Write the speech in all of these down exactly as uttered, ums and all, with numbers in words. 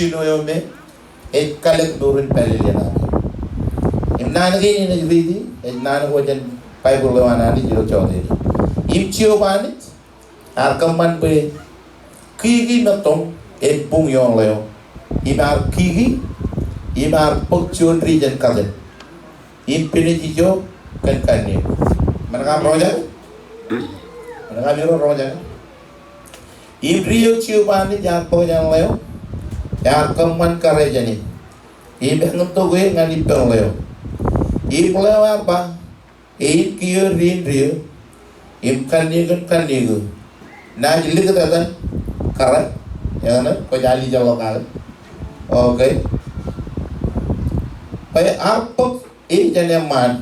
jino eo me ej kalōk mour in pālele ṇe. Im naan kein enaaj riiti, ej naan ko jān Baibōḷ eo an Anij ilo jọtenin. Im Jeova Anij ear kōṃṃan bwe kiki mettōṃ en buñ ioon ḷeo. Im ear kiki, im ear bōk juon ri jān kate. Im pinej ijo kōn kanniōk. Eṃṃan kab roñjake? Eṃṃan kab irooj roñjake? Im ri eo Jeova Anij ear bōk jān ḷeo, ear kōṃṃan kōrā jāne. Im eñtok e ñan ippān ḷeo. Im ḷeo ear ba, ein kiiō ri in ri eo, im kanniōk in kanniōk eo. Naaj likūt etan kōrā, eñṇe, kwōj alijeḷọk kake. Okay. Bwe ear bōk e jān eṃṃaan.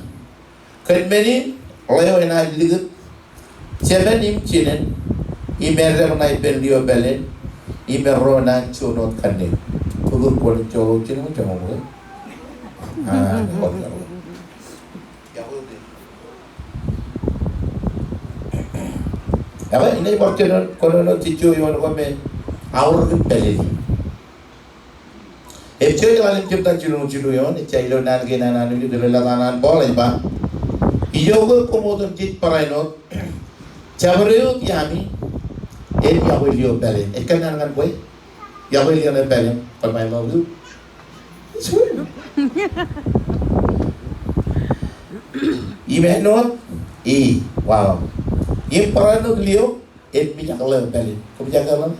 Kōn men in, ḷeo enaaj likūt jemān im jinān, im edep ṇa ippān lio pāleen, im erro naan juon wōt kanniōk. Kōkūr kwōn joḷọk jino joñan eo. Ah, Ekwe, inaaj bar kōnono, kōnono jijo ioon ko me aorōk in pālele. Ej juon ḷalem jebta jilñuul jilu eoon, ejja ilo naan kein an Anij, ilo lōta an Paul ej ba, ijoke koṃ otemjej barāinwōt, jabdewōt iaami en iọkwe lio pāleen. Ej kōnnaan ñan bwe iọkwe lio ṇe pāleen, but I love you. It's true. Im āinwōt, i, wow. Im barāinwōt lio en mijak ḷeo pāleen. Koṃ jake ḷeo?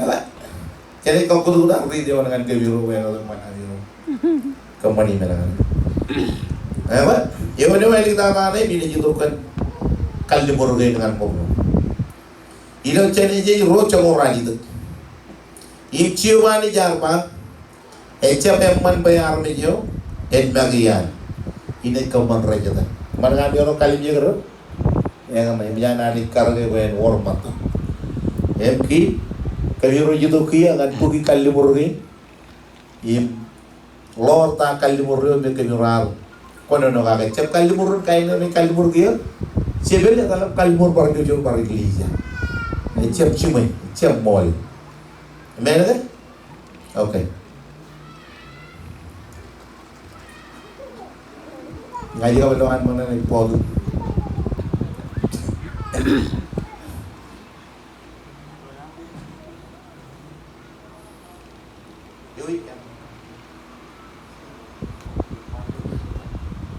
Eḷap. Jenaaj kọkkure ri eo ñan kōmiro, wāween eo ṃōṇōṇō eo. Kōṃṃani men kaṇe. Eḷap. Eoon eo āliktata ṇe im inaaj itok kōn kalliṃur kein ñan ṃōk. Ilo Jenesis ruo joñoul ralitōk. Im Jeova Anij ear ba, ejjab eṃṃan bwe armej eo en make iaan. Inaaj kōṃṃan rej etan. Eṃṃan kab irooj kallimjek ro? Eñṇe, eṃōj an Anij karōke bwe en wōr ṃōttan. Im kiiō, kōmiro itok kiiō ñan bōki kalliṃur kein. Im ḷoor ta kalliṃur eo me kōmiro ar kōnono kake. Ejjab kalliṃur in kain eo me kalliṃur kiiō. Jebel etal im kalliṃur bar juon bar eklejia. Ejjab jiṃwe, ejjab ṃool. Amen ke? Okay. Ña ij kab lo an ṃōṇōṇō ej bọọtu.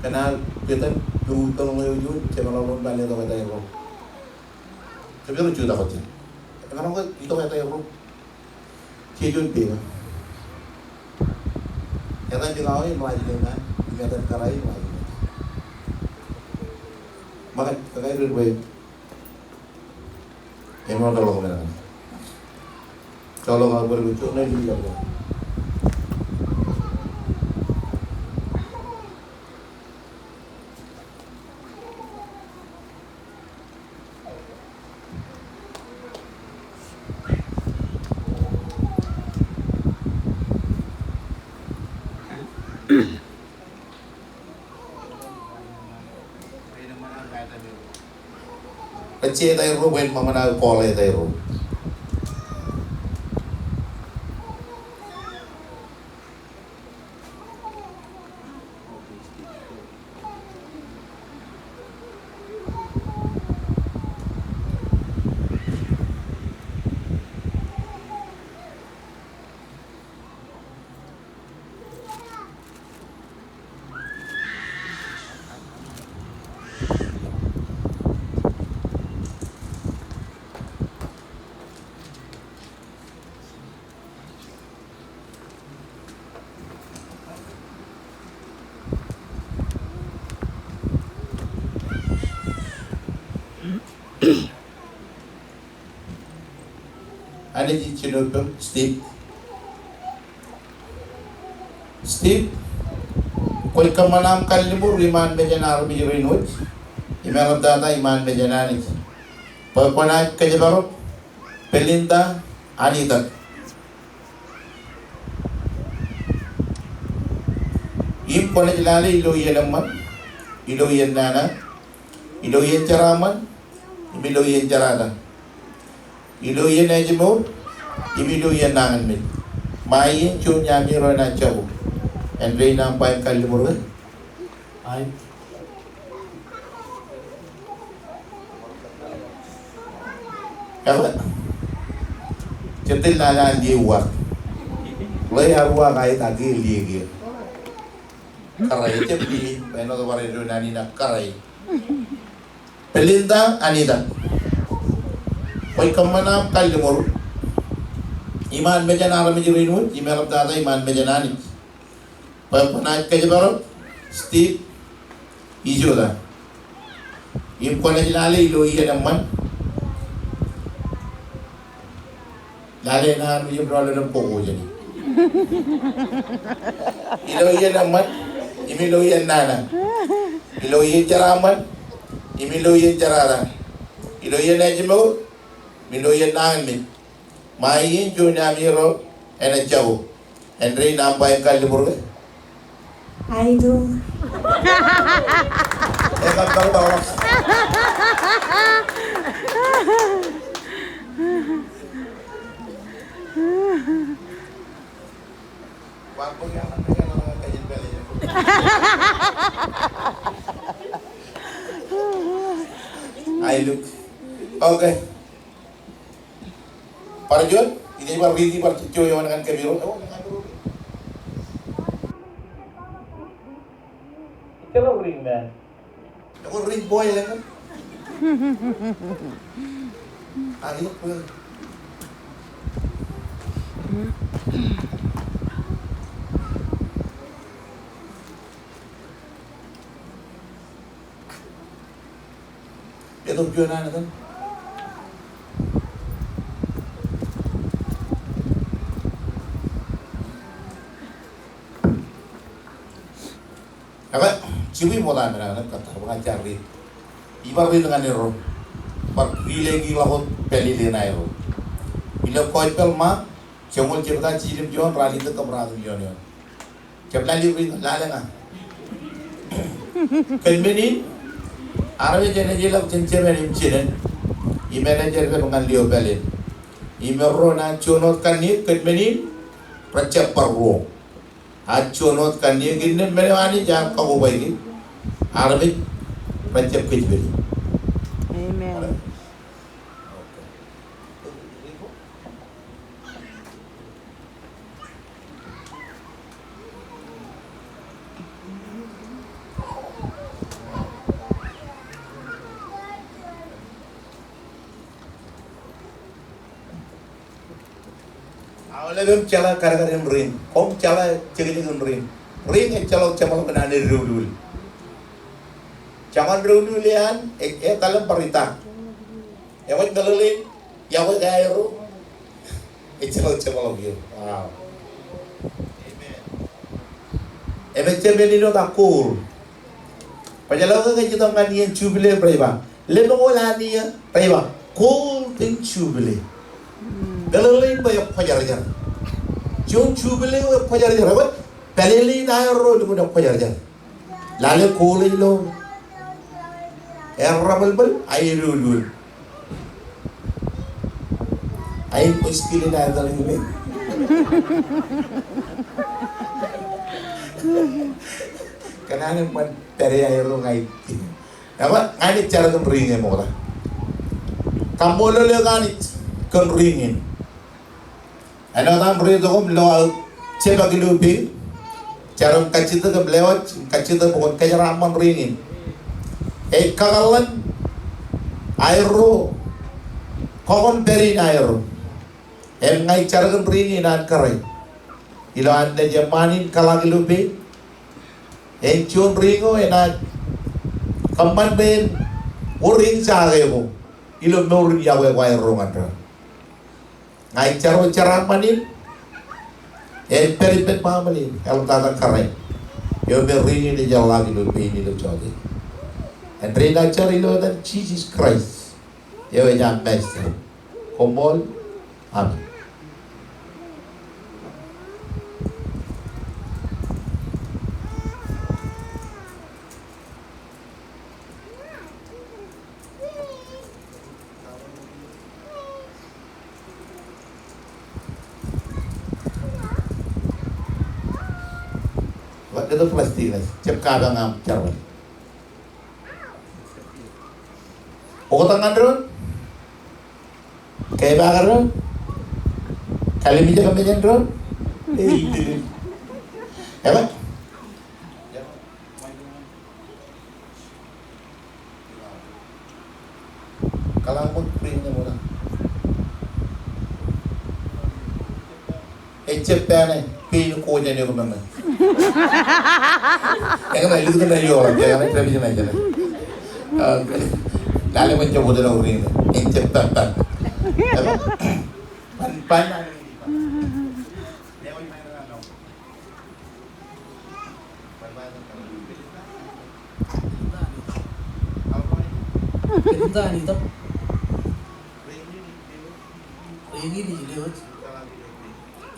Kōn aō petan, ilo tōl eo juon, jemān ḷọk ḷọk bar letok etaerro. Kōmiro jutak wōt jān. Kōn aō itok etaerro. Jej juon pepa. Etan jekau ej ḷọk jān etan, im etan kōrā ej ḷọk jān etan. Ṃōkaj, kōkāāl ren bwe eṃool ḷọk men kaṇe. Joḷọk aō bōd bwe juon ṇe ij itok. Ej je etaerro bwe en ṃōṃan aō call etaerro. Anij ej jino ippem, Steve. Steve, kwōj kōṃṃan aṃ kalliṃur iṃaan mejān armej rein wōj, im eḷaptata iṃaan mejān Anij. Bwe kwōnaaj kōjparok Belinda Anitak. Im kwōnaaj lale ilo iien eṃṃan, ilo iien nana, ilo iien jeraaṃṃan, im ilo iien jerata, ilo iien ājmour, im ilo iien nañinmej. Ṃae iien juon iaami ro enaaj jako. Āindein aṃ ba im kalliṃur ke? Aet. Ekwe, jet ilo lale an liek uwaak. Ḷeo ear uwaak aet ak kiiō liek kiiō. Kōrā ejjab liek, bwe āinwōt bar eddo naan in ak kōrā. Pālle in ta an itak. Kwōj kōṃṃan aṃ kalliṃur. Iṃaan mejān armej rein wōj, im eḷaptata iṃaan mejān Anij. Bwe kwōnaaj kōjparok Steve Ijoda. Im kwōnaaj lale ilo iien eṃṃan. Lale naan eo im rọọl eo im koko jāni. Ilo iien eṃṃan, im ilo iien nana. Ilo iien jeraaṃṃan, im ilo iien jerata. Ilo iien ājmour, im ilo iien nañinmej. Ṃae iien juon iaami ro enaaj jako. Āindein aṃ ba im kalliṃur ke? Aetu. Ekar tōl tōl. Aelōñ. Okay. Bar juon, inaaj bar riiti bar jejjo eoon ñan kōmiro. Ejjeḷọk ring man. Ekwe ring boy ḷe ñan. Ak ejjeḷọk boy. Etto juon an etan. Ekwe, jibwi ṃokta men an etan, kōttar bwe ña ij jar riit. Ibar riit ñan erro. Bar rileik ḷọk wōt pālele ṇae erro. Ilo Gospel Mark, joñoul jebta jiljilimjuon, ralitōk kōṃ ratimjuon eoon. Jab lale ring, lale ña. Kōn men in, armej enaaj ilọk jān jemān im jinen, im enaaj eddep ñan lio pāleen. Im erro enaaj juon wōt kanniōk, kōn men in, rejjab bar ruo. Ak juon wōt kanniōk, innām men eo Anij ear kakobaiki, armej rejjab kōjepel. Amen. Aolep im jeḷā kadkadin ring. Koṃ jeḷā jekjek in ring. Ring ejjeḷọk jeṃḷọkin an eddoulul. Joñan doulul ean, e, etal im bar itak. Eṃōj meḷeḷein, yokwe ke aerro. Ejjeḷọk jeṃḷọk eō. Wow. Amen. Emejjab men in wōt ak gold. Kwōjeḷā ke kōj itok ñan iien jubile im rej ba, lemñoul an iiō, rej ba, golden jubile. Meḷeḷein bwe ekwōjarjar. Juon jubile eo ekwōjarjar, ekwe, pālele in aerro lukkuun ekwōjarjar. Lale gold ilo errabōlbōl ak eddoulul. Ain muskilin aetal eo me. Kōn an eṃṃan pād ie aerro ña ij. Ekwe, ña ij jar kōn ring e ṃokta. Kaṃṃoolol eok Anij kōn ring in. Āinwōt aṃ reitok im lo aō jepak ilo pein, jar im kajjitōk im lewōj, kajjitōk bwe kwōn kōjeraaṃṃan ring in. Ej kakōḷḷan aerro, kọkoṇ pād in aerro. Im ña ij jar kōn ring in an kōrā. Ilo an naaj eṃṃaan in kōḷaak ilo pein. Im juon ring eo enaaj kōṃṃan bwe en wōr eñjake ko ilo mour in yokwe ko aerro ñan doon. Ña ij jar wōt jeraaṃṃan in, im pād ippān baaṃle in, eḷaptata kōrā. Eo me ring in ej eḷḷaak ilo pein ilo jota. Āindein aō jar ilo etan Jisōs Kraist. Eo ej aṃ Master. Koṃṃool. Amen. Ej plastic ṇe, jab kapañ aṃ jerbal. Oktak ñan doon. Kepaak doon. Kalimjek mejān doon. Ej, ej, ej. Eḷap. Kaḷaḷ ṃōk pein eo ṃōṇa. Ejjab pāne, pein ko jān eok meñe. Eñṇe, likūt ṇe ioḷ, eñṇe, tepij ṇe jāne. Ah, lale ṃōn jab wōt ilo ring ṇe. Ejjab pāpāt. Ban, ban. Pād ilo ṃaan eo. Ri-ñin ej lewōj.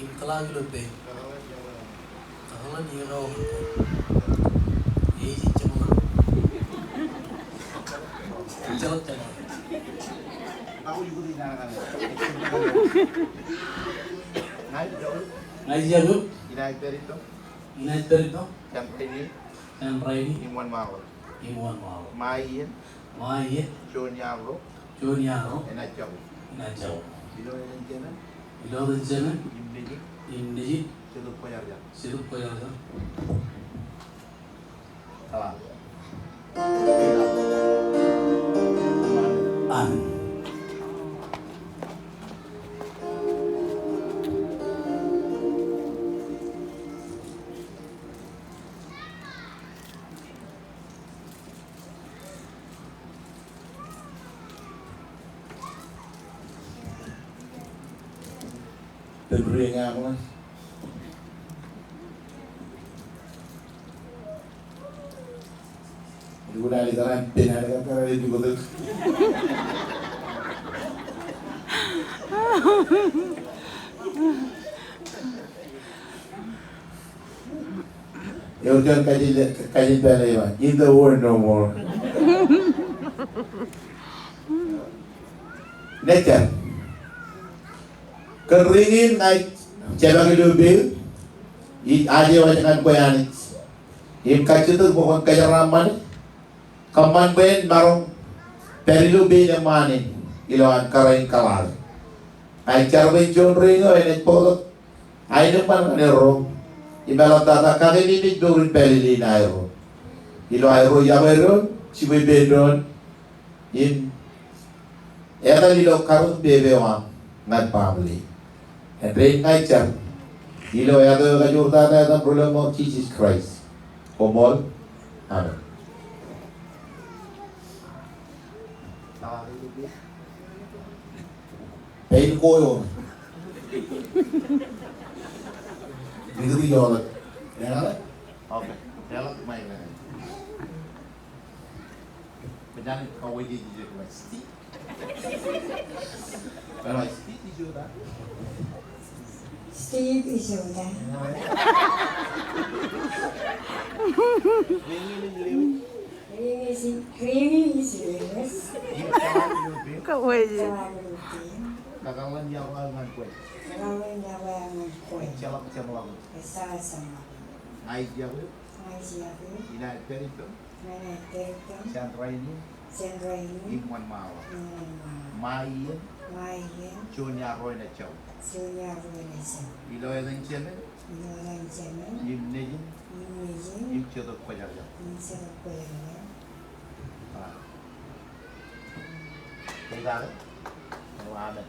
Im kōḷaak ilo pein. Kakōḷḷe eo. Ej jeṃḷọk. Jeṃḷọk, jeṃḷọk. Ña ij Yakub. Ña ij Yakub. Inaaj pād ippām. Inaaj pād ippām. Jān rainin. Jān rainin. Im wōnṃaanḷọk. Im wōnṃaanḷọk. Ṃae iien. Ṃae iien. Juon iar ro. Juon iar ro. Enaaj jako. Enaaj jako. Ilo etan Jemān. Ilo etan Jemān. Im Nejin. Im Nejin. Jetōb Kwōjarjar. Jetōb Kwōjarjar. Amen. Ewōr juon kajin, kajin pālle eo an, in the world no more. Nejja. Kōn ri-ñin ña ij jepak ilo pein, ij aje waj ñan kwe Anij. Im kajjitōk bwe kwōn kōjeraaṃṃane, kōṃṃan bwe en maroñ pād ilo pein eṃṃaan in, ilowaan kōrā in kōḷaale. Ña ij jar bwe en juon ri-ñe eo enaaj bōktok aenōṃṃan ñan erro. Im eḷaptata kakememej mour in pālele in aerro. Ilo aerro yokwe doon, jibwe ippān doon. Im etal ilo karuñ pepe eo aṃ ñan baaṃle. Āindein ña ij jar ilo etan eo ekajoor tata, etan Rilọmọọr Jisōs Kraist. Koṃṃool. Amen. Pein ko eo. Likūt ioḷ. Eñṇe? Okay. Eḷap, ṃae eñṇe. Bwe ña ij kawōj ijoko ḷọk Steve. Ḷọk Steve Ijoda. Steve Ijoda. Ri-ñe ej, ri-ñe ej lewōj. Kawōj. Kakōḷḷe in yokwe aō ñan kwe. Kakōḷḷe in yokwe aō ñan kwe. Ejjeḷọk jeṃḷọkin. Ejjeḷọk jeṃḷọkin. Ña ij yokwe. Ña ij yokwe. Inaaj pād ippām. Ña inaaj pād ippām. Jān rainin. Jān rainin. Im wōnṃaanḷọk. Im wōnṃaanḷọk. Ṃae iien. Ṃae iien. Juon iar ro enaaj jako. Juon iar ro enaaj jako. Ilo etan Jemān. Ilo etan Jemān. Im Nejin. Im Nejin. Im Jetōb Kwōjarjar. Im Jetōb Kwōjarjar. Amen.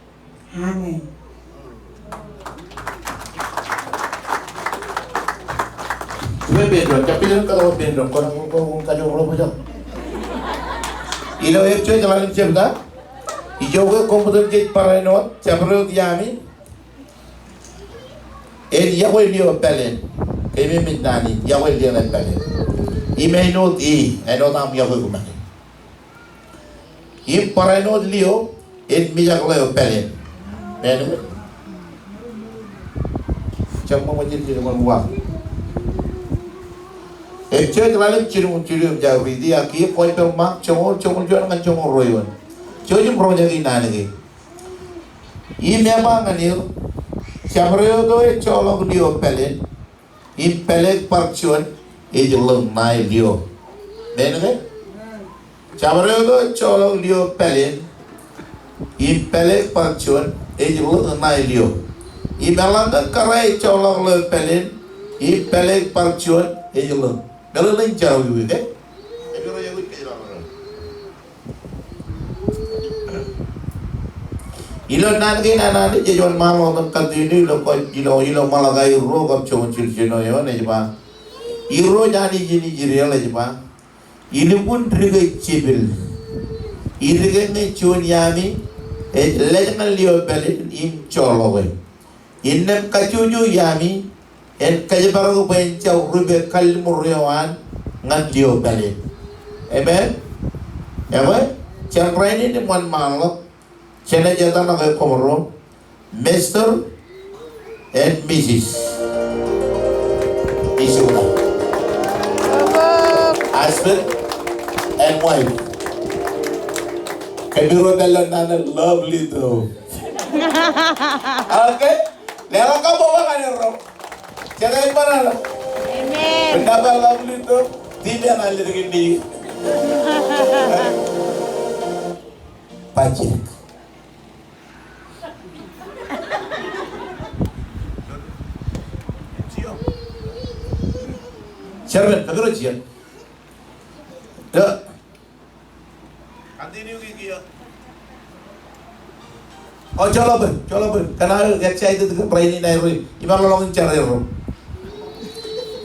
Amen. Jibwe ippān doon, jab bōk kōto ippān doon, kwōn, kwōn, kwōn kajoor ḷọk bwe jen. Ilo epjooj ḷalem jebta, ijoke koṃ bōktok jej barāinwōt, jabdewōt iaami, en yokwe lio pāleen. Keememej naan in, yokwe lio ṇe pāleen. Im āinwōt e, āinwōt aṃ yokwe kōm make. Im barāinwōt lio, en mijak ḷeo pāleen. Pāleen. Jab ṃōṃōj in, in ṃōṃōj wa. Epjooj ḷalem jilñuul jilu im jab riiti, ak kiiō Gospel Mark joñoul, joñoul juon ñan joñoul ruo eoon. Jouj im roñjake naan kein. Im eṃṃan ñan er, jabdewōt eo ejjoḷọk lio pāleen, im pālek bar juon, ej ḷōñ ṇae lio. Men ke? Jabdewōt eo ej joḷọk lio pāleen im pāleik bar juon ej ḷōñ ṇae lio. Im eḷaññe kōrā ej joḷọk lio pāleen im pāleik bar juon ej ḷōñ. Meḷeḷein jabdewōt ke? Ilo naan kein an Anij ej wōnṃaanḷọk im continue ilo, ilo, ilo Malakai ruo kab joñoul jiljino eoon ej ba, Irooj Anij in Israel ej ba, ilukkuun dike jepel, idike ñe juon iaami ej lōñ ñan lio pāleen im joḷọke, innām kajjojo iaami en kōjparok bwe en jab rupe kalliṃur eo an ñan lio pāleen. Amen. Ekwe, jān rainin im wōnṃaanḷọk, jenaaj etal ḷọk koṃro Mister and Missus Isula. Husband and wife. Kōmro pād ilo naan eo lovely too. Okay? Leḷọk kabbokbok ñan erro. Jete ej bar ḷọk. Amen. Pen naba lovely too. Tibbe ñan ledik in di. Bajjek. Chairman, kōmro jijet. Continue kiiō. O, joḷọk bōd, joḷọk bōd. Kōn aō excited kōn rainin aerro. Imaroñ ḷọk in jar erro.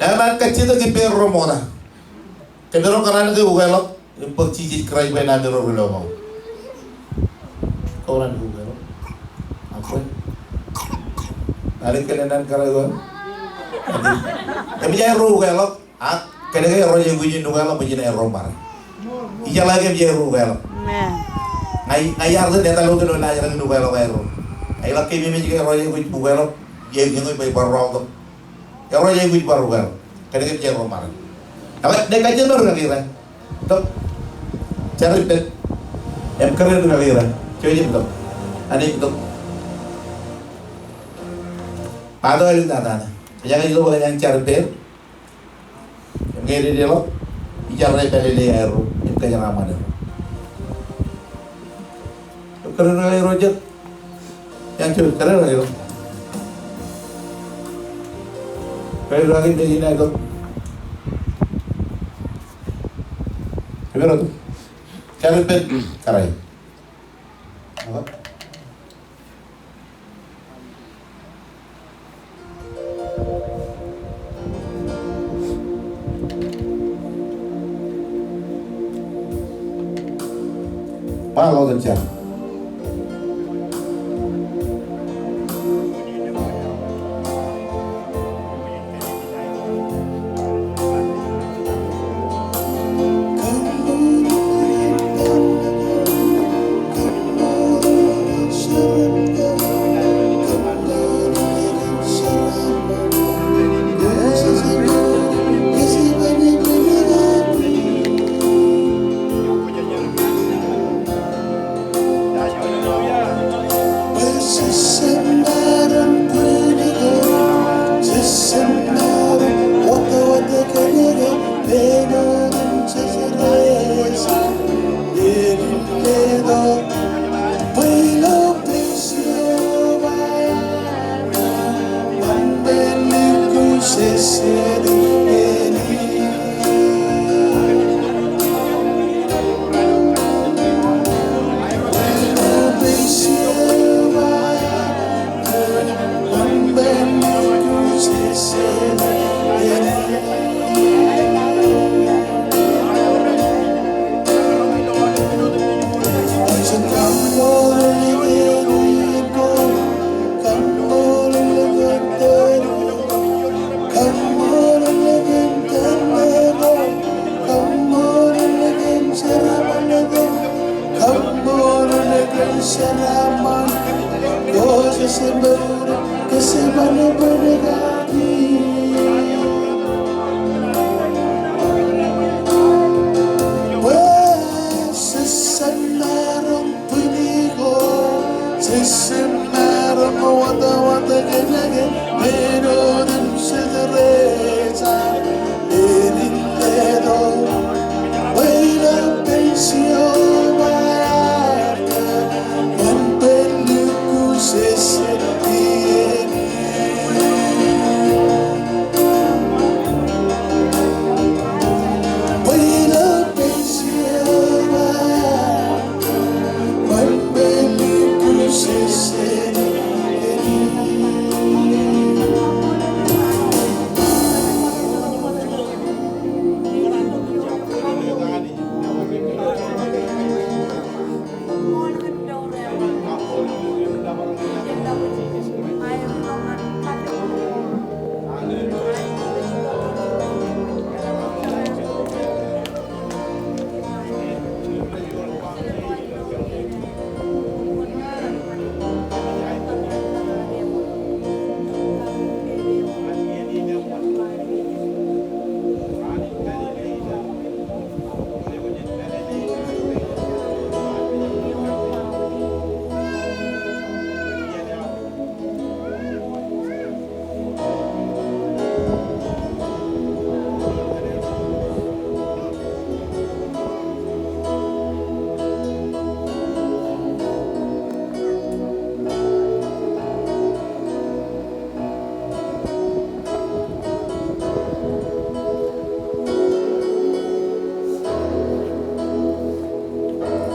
Eṃṃan kajjitōk ippān erro ṃokta. Kōmro kōṇaan ke ukeḷọk im bōk Jisōs Kraist bwe en amiro ri lọmọọr. Kōṇaan ke ukeḷọk. Akwōj. Ālikin naan kōṇaan ko. Kōmij aerro ukeḷọk. Ak kōnke erro ej aikuj in ukeḷọk bwe jen aerro ṃare. Ijeḷā ke kōmij aerro ukeḷọk. Amen. Ña, ña iar iten etal wōt ilo laajrak in ukeḷọk aerro. Ña iḷak keememej ke erro ej aikuj ukeḷọk. Ej aikuj bwe bar rooltok. Erro ej aikuj bar ukeḷọk. Kōnke kōmij aerro ṃare. Ak ñe kajjitōk ri kaki ro. Tok. Jar ippān. Im kōrā ri kaki ro. Jouj im tok. Anij tok. Pato āliktata ṇe. Kōjeañ ilo bōk kōjeañ jar ippān. Im ñe ededeḷọk, ijarrā pālele eo aerro, im kōjeraaṃṃan erro. Kōrā ri kaki ro jet. Ijañ jouj, kōrā ri kaki ro. Kōrā ri kaki ro, kōrā ri kaki ro. Kōrā ri kaki ro. Jar ippān, kōrā. Bar ḷọk jet.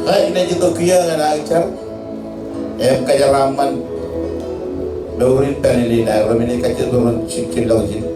Ña inaaj itok kiiō ñan aō jar im kōjeraaṃṃan mour in pān in, ak ro men ej kajjitōk bwe ren jilọk ijin.